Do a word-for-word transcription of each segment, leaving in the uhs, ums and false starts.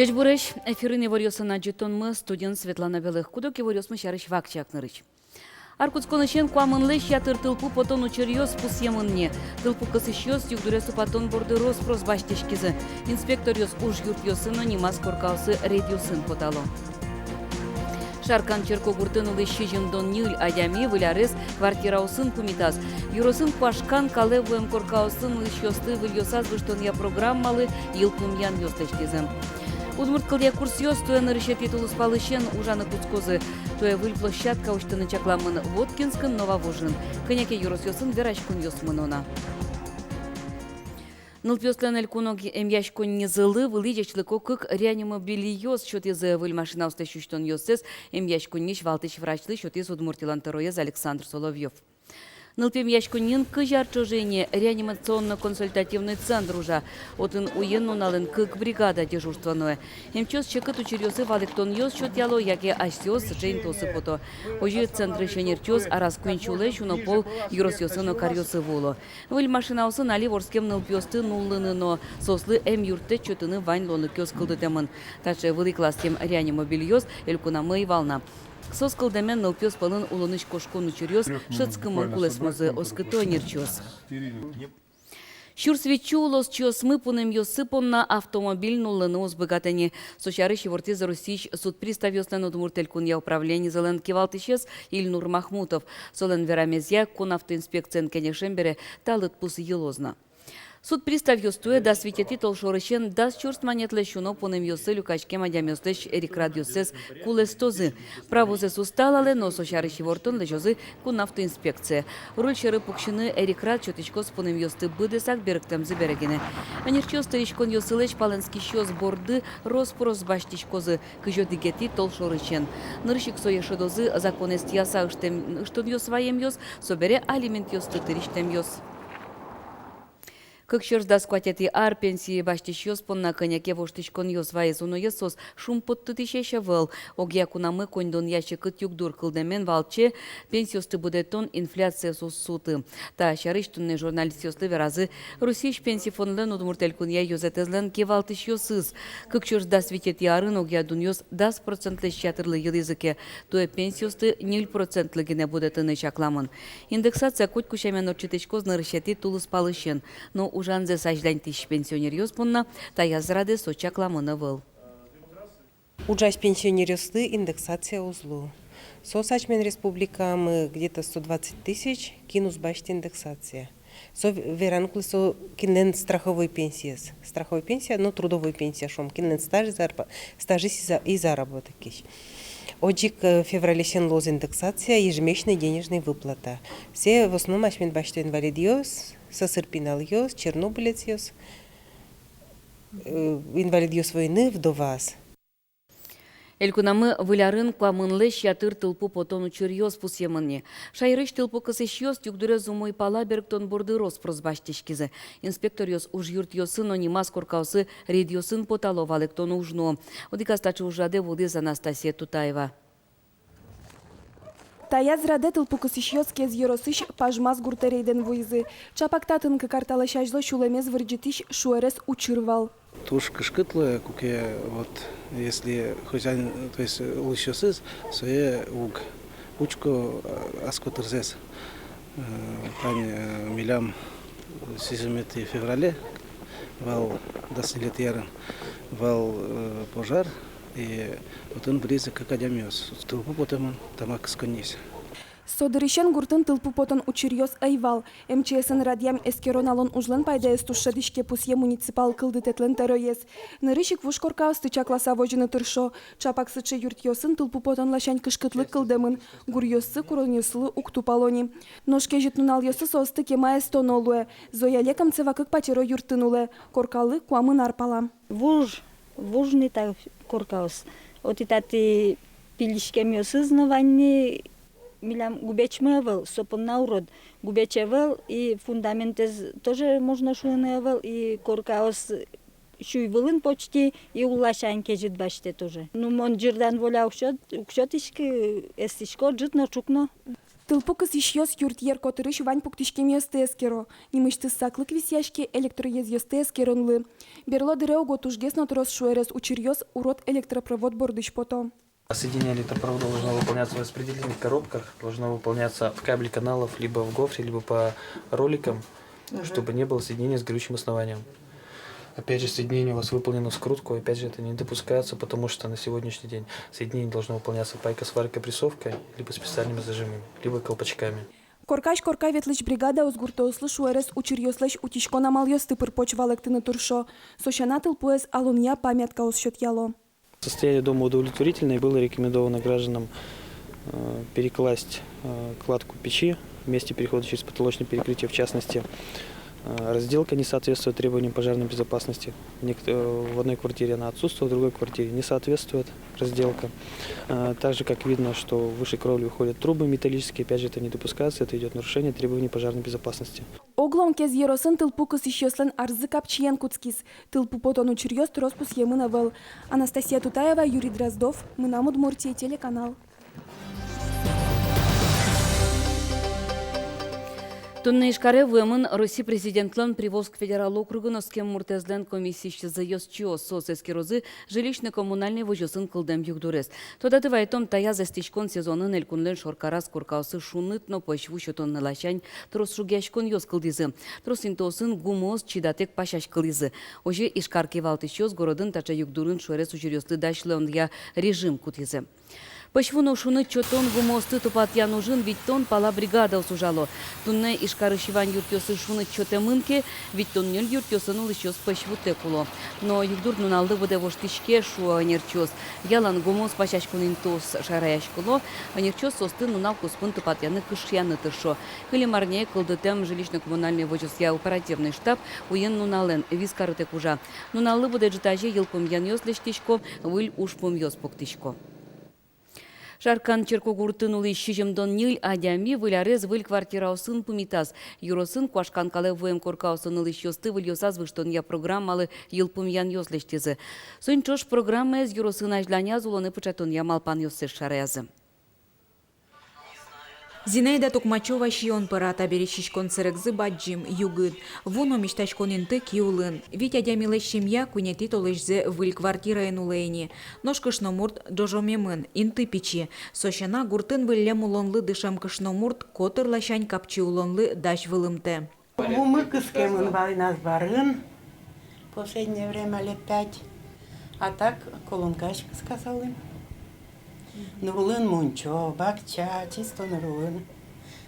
Ӟечбуресь! Эфирын иворъёсын адӟытонмы, студиын Светлана Белых. Куд-ог иворъёсмы сярысь вакчияк нырысь. Ар кутсконысен куамынлэсь ятыр тылпу потон учыръёс пусъемын ни. Тылпу кысӥсьёс югдуре супатон борды рос-прос басьтӥськизы. Инспекторъёс ужъюртъёсы но нимаз коркаосы рейдъёсын потало. Шаркан черкогуртын улӥсь сизьымдон ньыль адями выль арез квартираосын пумитаз. Ёросын куашкан калэ вуэм коркаосын улӥсьёсты выльёсаз выжтонъя программалы йылпумъянъёс лэсьтӥзы. Удмурт кылъя курсъёс туэ нырысетӥ тулыспалысен ужаны кутскозы. Туэ выль площадка усьтыны чакламын Воткинскын, Нововожын. Кӧня ке ёросъёсын вераськонъёс мыно на. Нылпиослэн элькун ог эмъяськоннизылы вылӥ ӟечлыко кык реанимобильёс сётӥзы. Выль машинаослэсь усьтонъёссэс эмъяськонниысь валтӥсь врачлы сётӥз Удмуртилэн тӧроез Александр Соловьёв. Нылпи эмъяськонниын кызь ар ӵоже ини реанимационно-консультативный центр ужа. Отын уен-нуналэн кык бригада дежурство нуэ. Эмчиос секыт учыръёсы валэктонъёс сётъяло яке асьсэос сыӵе интыосы пото. Озьы центрысь ӧнерчиос араз куинь сюлэсь уно пол ёросъёсы но каръёсы вуо. Выль машинаосын али вордскем нылпиосты нуллыны но соослы эмъюрттэт сётыны вань луонлыкъёс кылдытэмын. Таӵе вылӥ классъем реанимобильёс элькунамы ӧй вал на. Соос кылдэмен нылпиос пӧлын улонысь кошкон учыръёс шӧдскымон кулэсмозы, оскыто ӧнерчиос. Сюрс витьсю улосчиосмы пунэмъёссы понна автомобиль нуллыны уз быгатэ ни. Со сярысь ивортӥз Россиысь суд приставъёслэн Удмурт Элькунъя управленизылэн кивалтӥсез Ильнур Махмутов. Солэн верамезъя, кун автоинспекциен кенешем бере та лыдпус йылоз на. Суд приставъёс туэ дас витетӥ толшорысен дас сюрс манетлэсь уно пунэмъёсы люкаськем адямиослэсь эрикрадъёссэс кулэстозы. Правозэс уз талалэ, но со сярысь ивортон лэзёзы кун автоинспекцие. Руль сьӧры пуксьыны эрикрад сётӥськоз пунэмъёсты быдэсак берыктэмзы бере гинэ. Ӧнерчиос тыриськонъёсылэсь палэнскисьёс борды рос-прос басьтӥськозы кызь одӥгетӥ толшорысен. Нырысь ик сое шӧдозы законэз тӥяса ыштэм-, ыштонъёс ваемъёс, собере алиментъёсты тырисьтэмъёс. Кык сюрс дас куатетӥ ар пенсие басьтӥсьёс понна кӧня ке воштӥськонъёс вайиз. Уноез соос шумпоттытӥсесь ӧвӧл. Огъя кунамы коньдонъя секыт югдур кылдэмен валче пенсиосты будэтон инфляциез уз суты. Та сярысь туннэ журналистъёслы веразы Россиысь Пенси фондлэн Удмурт Элькунъя ёзэтэзлэн кивалтӥсьёсыз. Кык сюрс дас витетӥ арын огъя дунъёс дас процентлэсь ятырлы йылӥзы ке, туэ пенсиосты ньыль процентлы гинэ будэтыны чакламын. Индексация котьку сямен ортчытӥськоз нырысетӥ тулыспалысен, но ужанзэс азьланьтӥсь пенсионеръёс понна таяз радэ со чакламын ӧвӧл. Ужась пенсионеръёслы индексация уз лу. Соос асьмелэн республикамы где-то сто двадцать тысяч, кин уз басьты индексация. Со в-, вераны кулэ, со кинлэн страховой пенсиез. Страховой пенсия, ну, трудовой пенсия шуом, кинлэн стаж и зарпа-, стажиз и за-, и заработокез. Одӥг, э, февралысен луоз индексация, ежемесячная денежная выплата. Сое в основном асьмелэн басьто инвалидъёс, сӧсыр пиналъёс, чернобылецъёс, э, инвалидъёс войны, вдоваос. Элькунамы выль арын куамынлэсь ятыр тылпу потон учыръёс пусъемын ни. Шаерысь тылпу кысӥсьёс югдурез умой пала берыктон борды рос-прос басьтӥськизы. Инспекторъёс ужъюртъёсы но нимаз коркаосы рейдъёсын потало, валэктон уж нуо. Одӥгаз таӵе ужрадэ вуылӥз Анастасия Тутаева. Таяз радэ тылпу кысӥсьёс Кез ёросысь Пажмаз гуртэ рейдэн вуизы. Чапак татын кык ар талэсь азьло сюлэмез вырӟытӥсь шуэрес учыр вал. Туж кышкыт луэ, куке вот, если хозяин, то есть улӥсьёсыз сое уг учко, а, ас котырзэс. Э, тани, э, милям сизьыметӥ феврале вал, дас ньылетӥ арын вал, э, пожар, и отын выризы кык адямиос. Тылпу потэмын тамак кысконниысь. Со дырысен гуртын тылпу потон учыръёс ӧй вал. М Ч С-ын радъям эскерон-алон ужлэн пайдаез туж шӧдӥське, пусъе муниципал кылдытэтлэн тӧроез. Нырысь ик вуж коркаосты чакласа возьыны тыршо. Чапак сыӵе юртъёсын тылпу потон ласянь кышкытлык кылдэмын, гуръёссы куронъёслы уг тупало ни. Нош кезьыт нуналъёсы соосты кема эстоно луэ. Зоя Лекомцева кык патеро юртын улэ, коркалы куамын ар пала. Вуж, вуж ни та коркаос. Отӥ-татӥ пилиськемъёсыз но вань ни, милям губечмы ӧвӧл, со понна урод. Губеч ӧвӧл, и фундаментез тоже, можно шуыны, ӧвӧл, и коркаос сюй вылын почти, и улласянь кезьыт басьтэ тоже. Ну, мон ӟырдан воля уг сёт-, уг сётӥськы, эстӥсько ӝыт но, ӵукна но. Тылпу кысӥсьёс юртъер котырысь вань пуктӥськемъёсты эскеро, нимысьтыз саклык висъяське электроезъёсты эскеронлы. Берло дыре уго тужгес но трос шуэрес учыръёс урод электропровод бордысь пото. Соединение электропровода должно выполняться в распределительных коробках, должно выполняться в кабель каналов, либо в гофре, либо по роликам, чтобы не было соединения с горючим основанием. Опять же, соединение у вас выполнено в скрутку, опять же, это не допускается, потому что на сегодняшний день соединение должно выполняться пайка, сварка, прессовка, либо специальными зажимами, либо колпачками. Коркась корка ветлӥсь бригадаос гуртоослы шуэрес учыръёслэсь утиськон амалъёсты пыр-поч валэктыны тыршо. Со сяна тылпуэз алонъя памяткаос сётъяло. Состояние дома удовлетворительное. Было рекомендовано гражданам, э, перекласть, э, кладку печи в месте перехода через потолочное перекрытие, в частности, э, разделка не соответствует требованиям пожарной безопасности. Нек-, э, в одной квартире она отсутствует, в другой квартире не соответствует разделка. Э, так же, как видно, что выше кровли уходят трубы металлические, опять же, это не допускается, это идёт нарушение требований пожарной безопасности. Оглом Кез ёросын тылпу кысӥсьёслэн арзы капчиен кутскиз. Тылпу потон учыръёс трос пусъемын ӧвӧл. Анастасия Тутаева, Юрий Дроздов, «Мынам Удмуртие» телеканал. Туннэ Ижкаре вуэмын Россия Президентлэн Приволжск федерал округын оскем муртэзлэн комиссиысьтызы ёзчиос. Соос эскерозы жилищно-коммунальной возёсын кылдэм югдурез. Тодады вайтом, таяз эстӥськон сезонын элькунлэн шоркараз коркаосы шуныт но пӧсь ву сётонлы ласянь трос шугъяськонъёс кылдӥзы. Трос интыосын гумыос чидатэк пасяськылӥзы. Озьы Ижкар кивалтӥсьёс городын таӵе югдурын шуэрес учыръёсты дась луонъя режим кутӥзы. Пӧсь ву но шуныт сётон гумыосты тупатъян ужын витьтон пала бригадаос ужало. Туннэ Ижкарысь вань юртъёсы шуныт сётэмын ке, витьтон ньыль юртъёсын улӥсьёс пӧсь вутэк уло. Но югдур нуналлы быдэ воштӥське, шуо ӧнерчиос. Ялан гумыос пасяськон интыос шараяськыло, ӧнерчиос соосты нунал куспын тупатъяны, кышъяны тыршо. Кылем арняе кылдытэм жилищно-коммунальной возёсъя оперативной штаб уен-нуналэн вискарытэк ужа. Нуналлы быдэ ӝытазе йылпумъянъёс лэсьтӥсько, выль ужпумъёс пуктӥсько. Шаркан черкогуртын улӥсь сизьымдон ньыль адями выль арез выль квартираосын пумитаз. Ёросын куашкан калэ вуэм коркаосын улӥсьёсты выльёсаз выжтонъя программалы йылпумъянъёс лэсьтӥзы. Соин ӵош программаез ёросын азьланяз улонэ пыӵатонъя малпанъёссэс шараязы. Зинаида Тукмачева сиён пӧра. Табере сиськон сэрегзы бадӟым, югыт. Ву но мисьтаськон инты ки улын. Вить адямилэсь семья куинетӥ толэзьзэ выль квартираын улэ ини. Нош кышномурт ӝожомемын, инты пичи. Со сяна гуртын выллем улонлы дышем кышномурт котыр ласянь капчи улонлы дась вылымтэ. Вумы кыскемын вал ини азбарын. Последнее время лет пять. А так колонкаысь кыскасалым. Нурлэн мунчо, бакча, чисто нурлэн.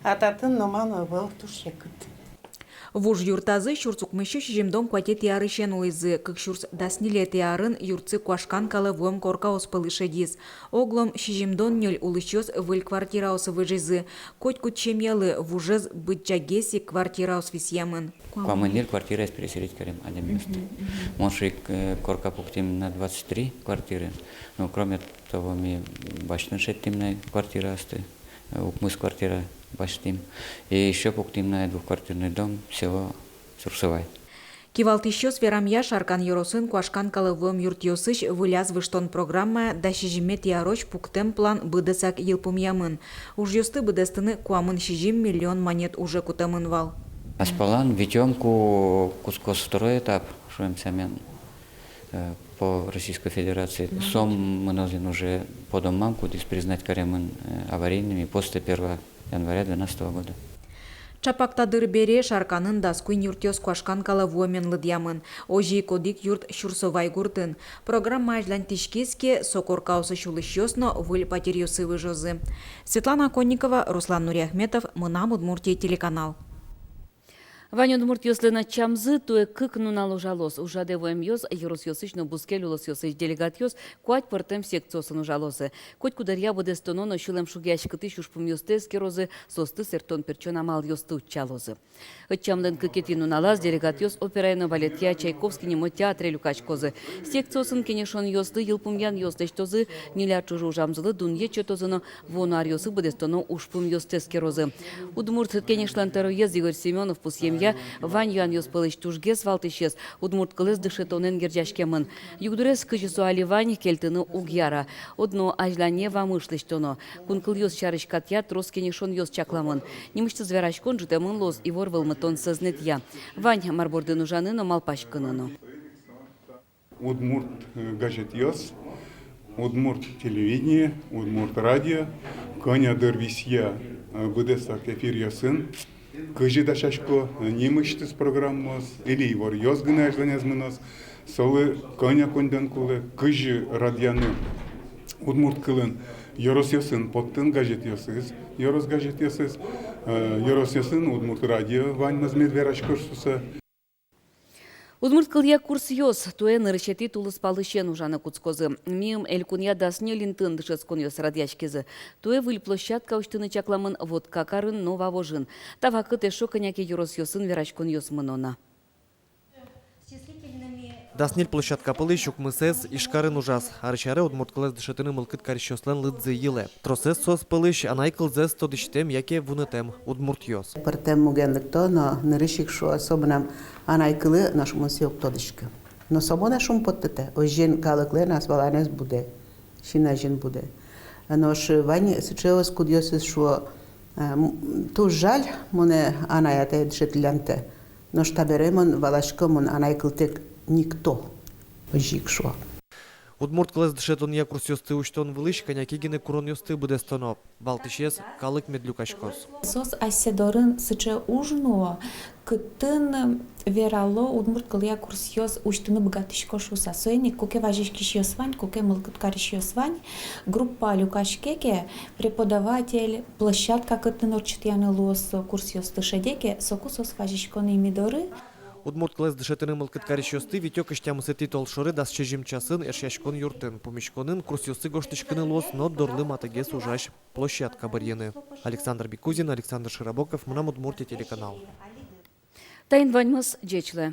А татын номыр но ӧвӧл, туж секыт. Вуж юртазы сюрс укмыссю сизьымдон куатетӥ арысен улӥзы. Кык сюрс дас ньылетӥ арын юртсы куашкан калэ вуэм коркаос пӧлы шедиз. Оглом сизьымдон ньыль улӥсьёс выль квартираосы выжизы. Котькуд семьялы вужез быдӟагес ик квартираос висъямын. Куамын ньыль квартираез переселить карем адямиосты. Мгм, мгм. Мон шуи, э, корка пуктӥм на двадцать три квартиры. Ну, кроме того, ми басьтыны шедьтӥм на квартираосты, э, укмыс квартира басьтӥм. И ещё пуктӥм на двухквартирный дом, село Сурсовай. Кивалтӥсьёс верамъя, Шаркан ёросын куашкан калэ вуэм юртъёсысь выльяз выжтон программая дас сизьыметӥ арозь пуктэм план быдэсак йылпумъямын. Ужъёсты быдэстыны куамын сизьым миллион манет уже кутэмын вал. Азьпалан витём, ку кутскоз второй этап, шуэм сямен, э, по Российской Федерации. Мгм. Со мыноз ини уже по домам, кудӥз признать каремын, э, аварийными после первого января двенадцатого года. Чапак та дыр бере Шарканын дас куинь юртъёс куашкан калэ вуэмен лыдъямын. Озьы ик одӥг юрт Сурсовай гуртын. Программа азьланьтӥськиз ке, со коркаосысь улӥсьёс но выль патеръёсы выжозы. Светлана Оконникова, Руслан Нуриахметов, «Мынам Удмуртие» телеканал. Вань удмуртъёслэн ӧтчамзы туэ кык нунал ужалоз. Ужрадэ вуэмъёс ёросъёсысь но бускель улосъёсысь делегатъёс куать пӧртэм секциосын ужалозы. Котькуд дыръя быдэстоно но сюлэм шугъяськытӥсь ужпумъёсты эскерозы, соосты сэрттон-пертчон амалъёсты утчалозы. Ӧтчамлэн кыкетӥ нуналаз делегатъёс операя но балетъя Чайковский нимо театре люкаськозы. Секциосын кенешонъёслы йылпумъянъёс лэсьтозы, ньыль ар ӵоже ужамзылы дунъет сётозы но вуоно аръёсы быдэстоно ужпумъёсты эскерозы. Удмурт Кенешлэн тӧроез Игорь Семёнов пусъем Я, вань юанъёс пӧлысь тужгес валтӥсез удмурт кылэз дышетонэн герӟаськемын. Югдурез, кызьы со али вань, кельтыны уг яра. Одно азьлане вамыш лэсьтоно. Кун кылъёс сярысь катъя трос кенешонъёс чакламын. Нимысьтыз вераськон ӝутэмын луоз ивор вӧлмытон сӧзнэтъя. Вань мар бордын ужаны но, малпаськыны но. Удмурт, э, газетъёс, удмурт телевидение, удмурт радио, кӧня дыр висъя, э, быдэсак эфиръёсын, кызьы дасясько, э, нимысьтыз программаос, или иворъёс гинэ азьланяз мыноз, солы кӧня коньдон кулэ, кызьы радъяны удмурт кылын ёросъёсын поттон газетъёсыз, ёрос газетъёсыз, э, ёросъёсын удмурт радио ваньмыз мед вераськоз шуыса. Удмурт кылъя курсъёс туэ нырысетӥ тулыспалысен ужаны кутскозы. Миым элькунъя дас ньыль интыын дышетсконъёс радъяськизы. Туэ выль площадка усьтыны чакламын Воткакарын но Вавожын. Та вакыт эшшо кӧня ке ёросъёсын вераськонъёс мыно на. Дас ньыль площадка пӧлысь укмысэз Ижкарын ужаз. Арысь аре удмурт кылэз дышетыны мылкыд карисьёслэн лыдзы йылэ. Тросэз соос пӧлысь анай кылзэс тодӥсьтэм яке вунэтэм удмуртъёс. Пӧртэм муген лыкто но нырысь ик шуо: со мынам анай кылы, нош мон сое уг тодӥськы. Но со монэ шумпоттытэ, озьыен калыклэн асваланэз будэ, син азьын будэ. Нош вань сыӵеос, кудъёсыз шуо: э, м, туж жаль, монэ анай-атае дышетӥллямтэ. Нош табере мон валасько, мон анай кылтэк никто. Озьы ик шуо. Удмурт кылэз дышетонъя курсъёсты усьтон вылысь кӧня ке гинэ куронъёсты быдэстоно. Валтӥсез — калык мед люкаськоз. Соос асьсэ дорын сыӵе уж нуо, кытын верало: удмурт кылъя курсъёс усьтыны быгатӥсько шуыса. Соин ик, куке вазиськисьёс вань, куке мылкыд карисьёс вань, группа люкаське ке, преподаватель, площадка, кытын ортчытъяны луоз со курсъёсты, шеде ке, соку соос вазисько ни ми доры. Удмурт кылэз дышетыны мылкыд карисьёсты витё кызь тямысэтӥ толшоре дас сизьым часын Эшъяськон юртын. Пумиськонын курсъёсы гожтӥськыны луоз но доры матэгес ужась площадка бырйыны. Александр Бекузин, Александр Широбоков, «Мынам Удмуртие» телеканал. Таин ваньмыз. Ӟеч луэ.